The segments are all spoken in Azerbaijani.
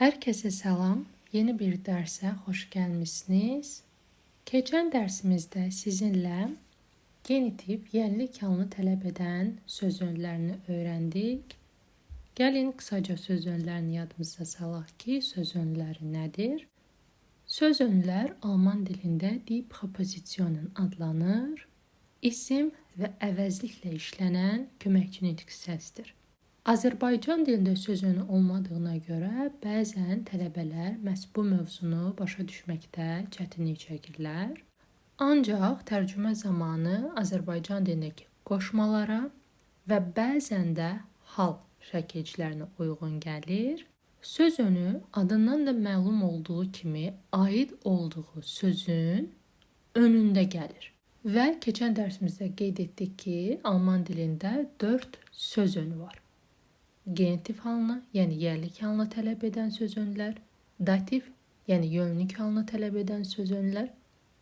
Herkese selam. Yeni bir derse hoş gelmişsiniz. Keçən dərsimizdə sizinlə genitiv, yənlik halını tələb edən söz önlərini öyrəndik. Gəlin kısaca söz önlərini yadımıza salaq ki, söz önləri nədir? Söz önlər Alman dilində die Präpositionen adlanır. İsim və əvəzliklə işlənən köməkçi nitq hissəsidir. Azərbaycan dilində söz önü olmadığına görə bəzən tələbələr məhz bu mövzunu başa düşməkdə çətinlik çəkirlər. Ancaq tərcümə zamanı Azərbaycan dilindəki qoşmalara və bəzən də hal şəkilçilərinə uyğun gəlir. Söz önü adından da məlum olduğu kimi aid olduğu sözün önündə gəlir. Və keçən dərsimizdə qeyd etdik ki, Alman dilində 4 söz önü var. Genitiv halını, yəni yerlik halını tələb edən söz önlər, dativ, yəni yönlük halını tələb edən söz önlər,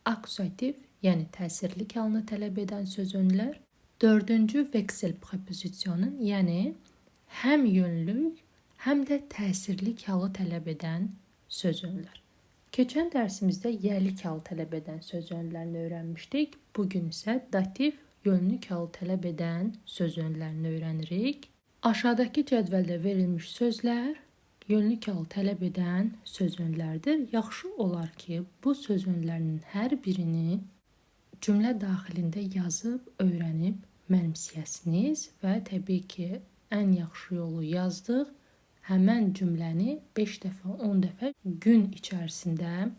akkusativ, yəni təsirlik halını tələb edən söz önlər, dördüncü Wechsel prepozisyonun, yəni həm yönlük, həm də təsirlik halı tələb edən söz önlər. Keçən dərsimizdə yerlik halı tələb edən söz önlərini öyrənmişdik. Bugün isə dativ yönlük halı tələb edən söz önlərini öyrənirik. Aşağıdakı cədvəldə verilmiş sözlər yönlük halı tələb edən söz önlərdir. Yaxşı olar ki, bu söz önlərinin hər birini cümlə daxilində yazıb, öyrənib mənimsəyəsiniz və təbii ki, ən yaxşı yolu yazdıq. Həmən cümləni 5 dəfə, 10 dəfə gün içərisində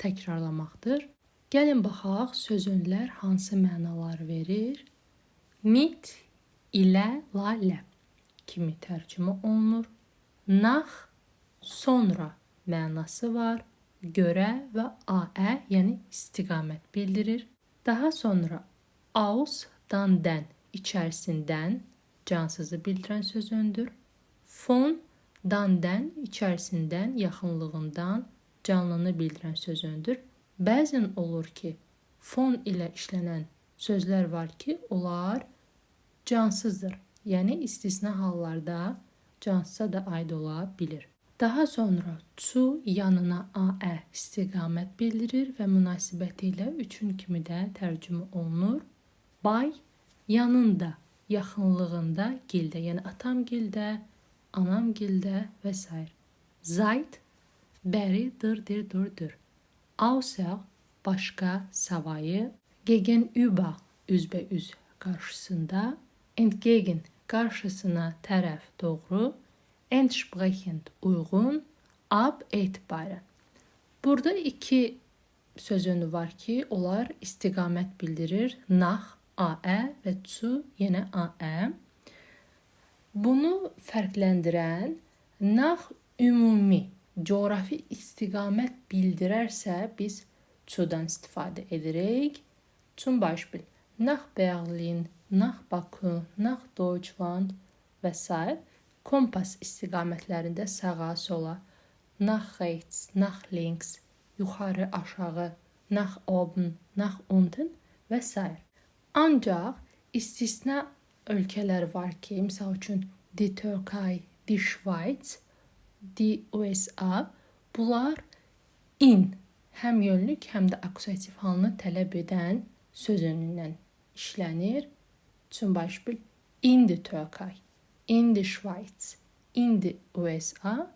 təkrarlamaqdır. Gəlin baxaq söz önlər hansı mənalar verir. Mit, ilə, la, lə kimi tərcümə olunur. Nach, sonra mənası var. Görə və aə, yəni istiqamət bildirir. Daha sonra aus, dan, dən, içərisindən cansızı bildirən söz öndür. Von, dan, dən, içərisindən, yaxınlığından canlını bildirən söz öndür. Bəzən olur ki, von ilə işlənən sözlər var ki, onlar cansızdır. Yəni istisna hallarda cansıza da aid ola bilir. Daha sonra zu yanına aə istiqamət bildirir və münasibəti ilə üçün kimi də tərcümə olunur. Bei yanında, yaxınlığında, gildə, yəni atamgildə, anamgildə və s. Seit bəri, dır, dir, dur, dür. Außer başqa, savayı. Gegenüber üzbəüz qarşısında. Entgegen qarşısına, tərəf, doğru. Entsprechend uyğun. Ab etibaren. Burada iki söz önü var ki, onlar istiqamət bildirir. Nach aə və zu yenə aə. Bunu fərqləndirən nach ümumi coğrafi istiqamət bildirərsə biz zudan istifadə edirik. Zum Beispiel nach Berlin, nach Baku, nach Deutschland və s. Kompas istiqamətlərində sağa, sola, nach rechts, nach links, yuxarı, aşağı, nach oben, nach unten və s. Ancaq istisna ölkələr var ki, misal üçün die Türkei, die Schweiz, die USA, bunlar in həm yönlük, həm də akkusativ halını tələb edən söz önündən işlənir. Zum Beispiel in die Türkei, in die Schweiz, in die USA,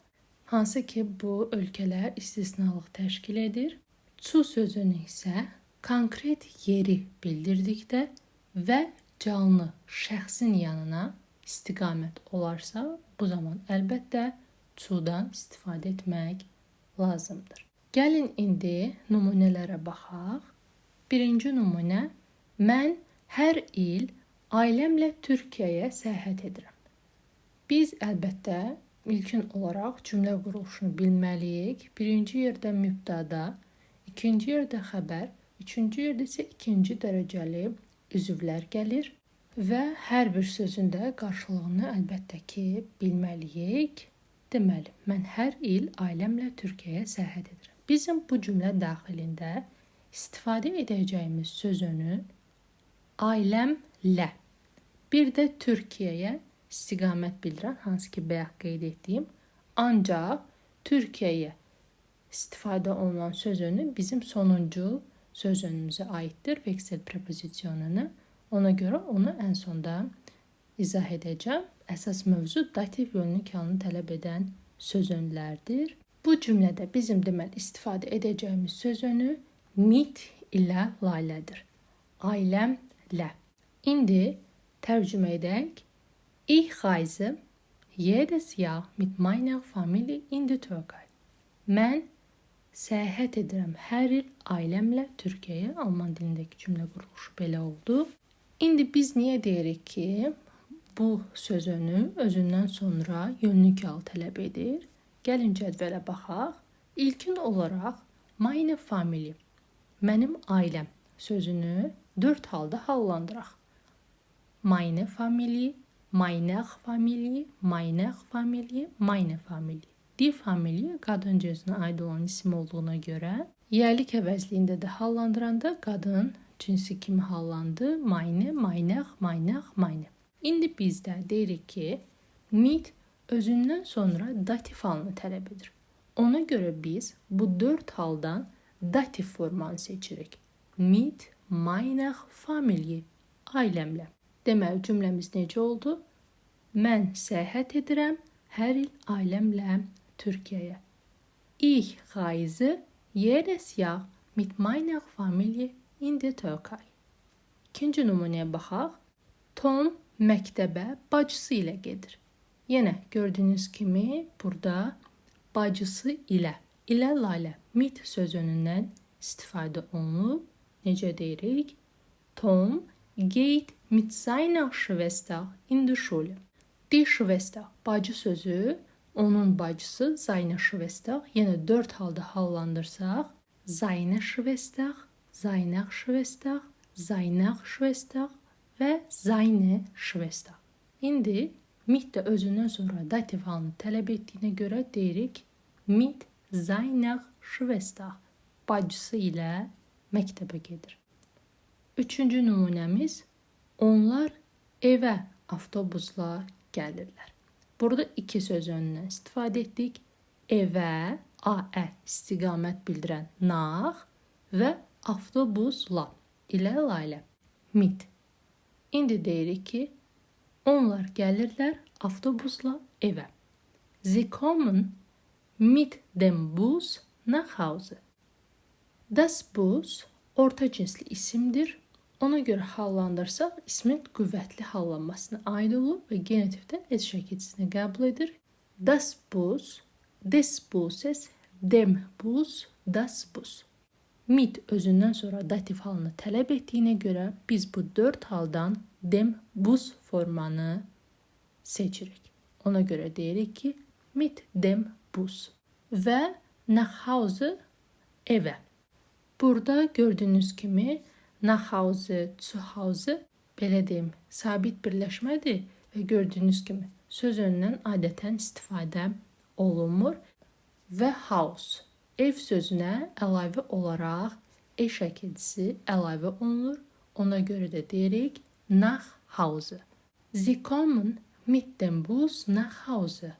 hansı ki bu ölkələr istisnalıq təşkil edir. Zu sözünü isə konkret yeri bildirdikdə və canlı şəxsin yanına istiqamət olarsa, bu zaman əlbəttə zudan istifadə etmək lazımdır. Gəlin indi nümunələrə baxaq. Birinci nümunə: mən hər il ailəmlə Türkiyəyə səyahət edirəm. Biz əlbəttə ilkin olaraq cümlə quruluşunu bilməliyik. Birinci yerdə mübtəda, ikinci yerdə xəbər, üçüncü yerdə isə ikinci dərəcəli üzvlər gəlir və hər bir sözün də qarşılığını əlbəttə ki, bilməliyik. Deməli, mən hər il ailəmlə Türkiyəyə səyahət edirəm. Bizim bu cümlə daxilində istifadə edəcəyimiz söz önü ailəmlə, bir də Türkiyəyə istiqamət bildirən, hansı ki bayaq qeyd etdiyim, ancaq Türkiyəyə istifadə olunan söz önü bizim sonuncu söz önümüzə aiddir. Wechsel prepozisyonunu. Ona görə onu ən sonda izah edəcəm. Əsas mövzu dativ yönlük halını tələb edən söz önlərdir. Bu cümlədə bizim deməli istifadə edəcəyimiz söz önü mit ilə lalədir. Ailəmlə. İndi tərcümə edək. Ich reise jedes Jahr mit meiner Familie in die Türkei. Mən səyahət edirəm hər il ailəmlə Türkiyəyə. Alman dilindəki cümlə quruluşu belə oldu. İndi biz niyə deyirik ki, bu söz önü özündən sonra yönlük hal tələb edir? Gəlin cədvələ baxaq. İlkin olaraq meine Familie, mənim ailəm sözünü 4 halda hallandıraq. Meine Familie, meiner Familie, meiner Familie, meine Familie. Die Familie qadın cinsinə aid olan isim olduğuna görə yiyəlik əvəzliyində də hallandıranda qadın cinsi kimi hallandı. Meine, meiner, meiner, meine. İndi biz də deyirik ki, mit özündən sonra dativ halını tələb edir. Ona görə biz bu 4 haldan dativ formanı seçirik. Mit meiner Familie, ailəmlə. Deməli cümləmiz necə oldu? Mən səyahət edirəm hər il ailəmlə Türkiyəyə. Ich reise jedes Jahr mit meiner Familie in die Türkei. İkinci nümunəyə baxaq. Tom məktəbə bacısı ilə gedir. Yenə gördüyünüz kimi burada bacısı ilə, ilə lalə, mit söz önündən istifadə olunub. Necə deyirik? Tom geht mit seiner Schwester in die Schule. Die Schwester, bacı sözü, onun bacısı seine Schwester. Yenə 4 halda hallandırsaq, seine Schwester, seiner Schwester, seiner Schwester və seine Schwester. İndi mit də özündən sonra dativ halını tələb etdiyinə görə deyirik mit seiner Schwester, bacısı ilə məktəbə gedir. Üçüncü nümunəmiz, onlar evə avtobusla gəlirlər. Burada iki söz önündən istifadə etdik. Evə, a-ə istiqamət bildirən nach və avtobusla, ilə lalə, mit. İndi deyirik ki, onlar gəlirlər avtobusla evə. Sie kommen mit dem Bus nach Hause. Das Bus orta cinsli isimdir. Ona görə hallandırsaq, ismin qüvvətli hallanmasına aid olur və genitivdə s şəkilçisini qəbul edir. Das Bus, des Busses, dem Bus, das Bus. Mit özündən sonra dativ halını tələb etdiyinə görə biz bu 4 haldan dem Bus formanı seçirik. Ona görə deyirik ki, mit dem Bus və nach Hause evə. Burada gördüyünüz kimi nach Hause, zu Hause belə deyim, sabit birləşmədir və gördüyünüz kimi söz önündən adətən istifadə olunmur və Haus ev sözünə əlavə olaraq e şəkilçisi əlavə olunur. Ona görə də deyirik nach Hause. Sie kommen mit dem Bus nach Hause.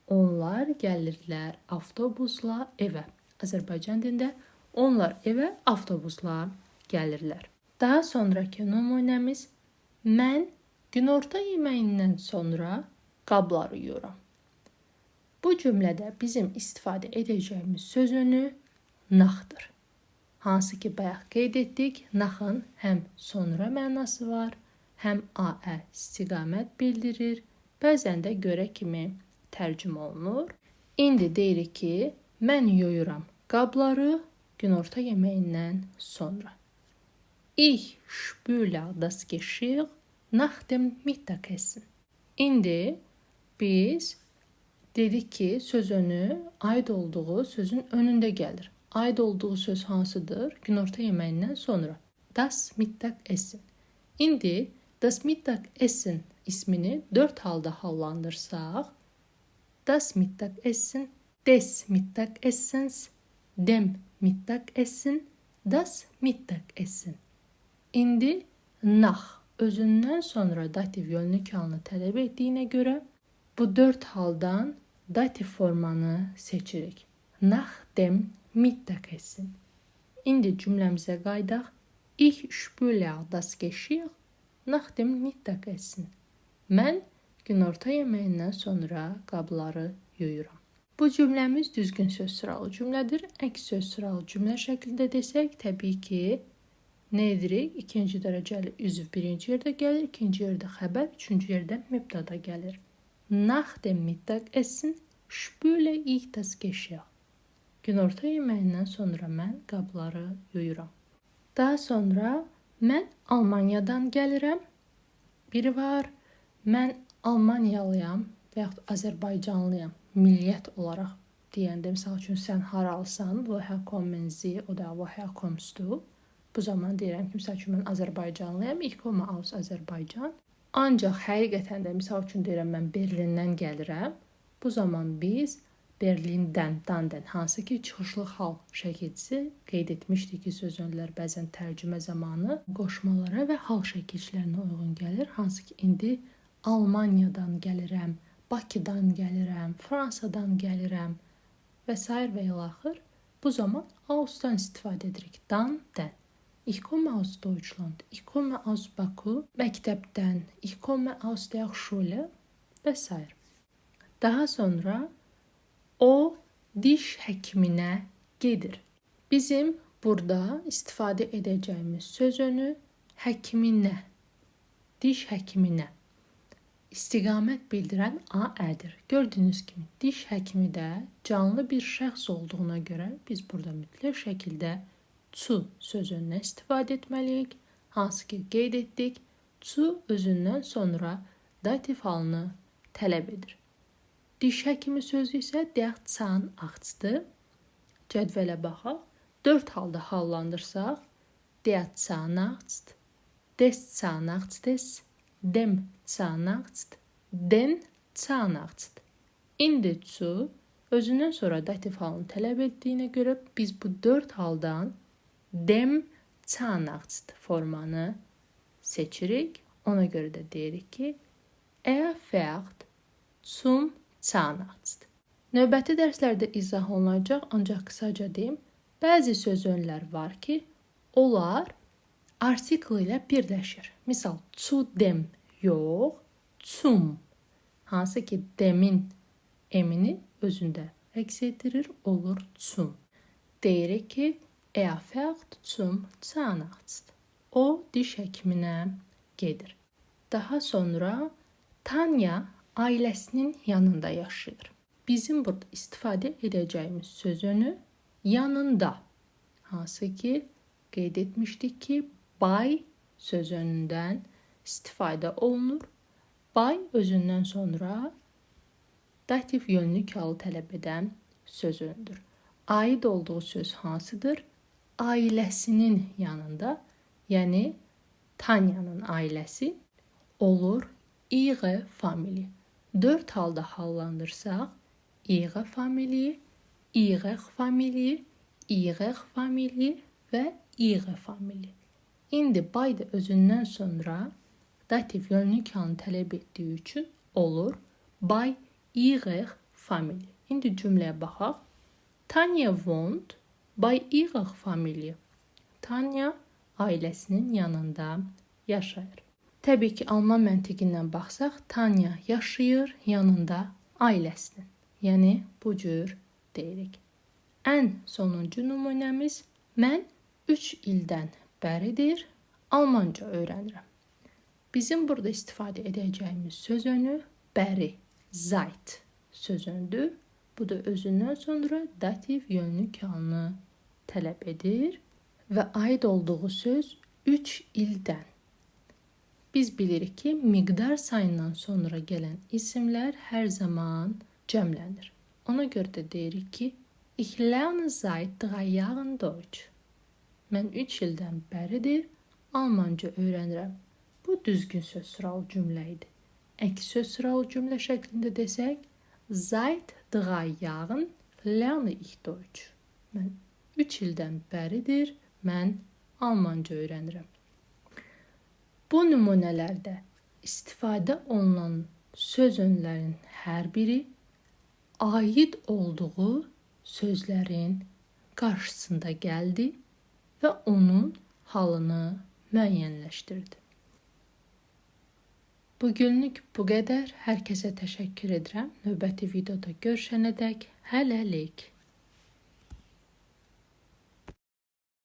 Onlar gəlirlər avtobusla evə. Azərbaycan dilində onlar evə avtobusla gəlirlər. Daha sonraki nümunəmiz, mən günorta yeməyindən sonra qabları yuyuram. Bu cümlədə bizim istifadə edəcəyimiz söz önü nachdır. Hansı ki bayaq qeyd etdik, nachın həm sonra mənası var, həm a-ə istiqamət bildirir, bəzən də görə kimi tərcümə olunur. İndi deyirik ki, mən yuyuram qabları günorta yeməyindən sonra. Ich spüle das Geschirr nach dem Mittagessen. İndi biz dedik ki, söz önü aid olduğu sözün önündə gəlir. Aid olduğu söz hansıdır? Günorta yeməyindən sonra. Das Mittagessen. İndi das Mittagessen ismini 4 halda hallandırsaq, das Mittagessen, des Mittagessens, dem Mittagessen, das Mittagessen. İndi nach özündən sonra dativ yönlük halını tələb etdiyinə görə bu 4 haldan dativ formanı seçirik. Nach dem Mittagessen. İndi cümləmizə qayıdaq. Ich spüle das Geschirr nach dem Mittagessen. Mən günorta yeməyindən sonra qabları yuyuram. Bu cümləmiz düzgün söz sıralı cümlədir. Əks söz sıralı cümlə şəklində desək, təbii ki, nə edirik? İkinci dərəcəli üzv birinci yerdə gəlir, ikinci yerdə xəbər, üçüncü yerdə mübtəda gəlir. Nach dem Mittagessen spüle ich das Geschirr. Günorta yeməyindən sonra mən qabları yuyuram. Daha sonra mən Almaniyadan gəlirəm. Biri var. Mən Almaniyalıyam və yaxud Azərbaycanlıyam milliyyət olaraq deyəndə, misal üçün sən haralısan, woher kommen Sie oder woher kommst du? Bu zaman deyirəm ki, misal üçün mən Azərbaycanlıyam, ich komme aus Azərbaycan. Ancaq həqiqətən də misal üçün deyirəm mən Berlindən gəlirəm. Bu zaman biz Berlindən, dandan, hansı ki çıxışlı hal şəkilçisi qeyd etmişdik ki, söz önlər bəzən tərcümə zamanı qoşmalara və hal şəkilçilərinə uyğun gəlir. Hansı ki indi Almaniyadan gəlirəm, Bakıdan gəlirəm, Fransadan gəlirəm və sair və ilaxır. Bu zaman ausdan istifadə edirik. Dan, dən. Ich komme aus Deutschland, ich komme aus Baku, məktəbdən, ich komme aus der Schule və sair. Daha sonra o diş həkiminə gedir. Bizim burada istifadə edəcəyimiz söz önü həkiminə, diş həkiminə istiqamət bildirən A-ədir. Gördüyünüz kimi diş həkimi də canlı bir şəxs olduğuna görə biz burada mütləq şəkildə zu sözündən istifadə etməliyik. Hansı ki qeyd etdik, zu özündən sonra dativ halını tələb edir. Diş həkimi sözü isə der Zahnarztdır. Cədvələ baxaq. 4 halda hallandırsaq, der Zahnarzt, des Zahnarztes, dem Zahnarzt, den Zahnarzt. İndi zu özündən sonra dativ halını tələb etdiyinə görə biz bu 4 haldan dem Zahnarzt formanı seçirik. Ona görə də deyirik ki, er fährt zum Zahnarzt. Növbəti dərslərdə izah olunacaq, ancaq qısaca deyim, bəzi söz önlər var ki, onlar artikl ilə birləşir. Misal, zu dem yox, zum. Hansı ki demin emini özündə əks etdirir, olur zum. Deyirik ki, er fährt zum Zahnarzt. O diş həkiminə gedir. Daha sonra Tanya ailəsinin yanında yaşayır. Bizim burada istifadə edəcəyimiz söz önü yanında. Hansı ki qeyd etmişdik ki, bei söz önündən istifadə olunur. Bei özündən sonra dativ yönlük halı tələb edən söz önüdür. Aid olduğu söz hansıdır? Ailəsinin yanında, yəni Tanyanın ailəsi olur ihre Familie. 4 halda hallandırsaq, ihre Familie, ihrer Familie, ihrer Familie və ihre Familie. İndi bei də özündən sonra dativ yönlük halını tələb etdiyi üçün olur bei ihrer Familie. İndi cümləyə baxaq. Tanya wohnt bei ihrer Familie. Tanya ailəsinin yanında yaşayır. Təbii ki, alman məntiqindən baxsaq, Tanya yaşayır yanında ailəsinin. Yəni bu cür deyirik. Ən sonuncu nümunəmiz mən 3 ildən bəridir Almanca öyrənirəm. Bizim burada istifadə edəcəyimiz söz önü bəri, seit söz önüdür. Bu da özündən sonra dativ yönlük halını tələb edir və aid olduğu söz 3 ildən. Biz bilirik ki, miqdar sayından sonra gələn isimlər hər zaman cəmlənir. Ona görə də deyirik ki, Ich lerne seit 3 Jahren Deutsch. Mən 3 ildən bəridir Almanca öyrənirəm. Bu düzgün söz sıralı cümlə idi. Əks söz sıralı cümlə şəklində desək, seit 3 Jahren lerne ich Deutsch. Mən 3 ildən bəridir mən Almanca öyrənirəm. Bu nümunələrdə istifadə olunan söz önlərinin hər biri aid olduğu sözlərin qarşısında gəldi və onun halını müəyyənləşdirdi. Bugünlük bu qədər. Hər kəsə təşəkkür edirəm. Növbəti videoda görüşənədək hələlik.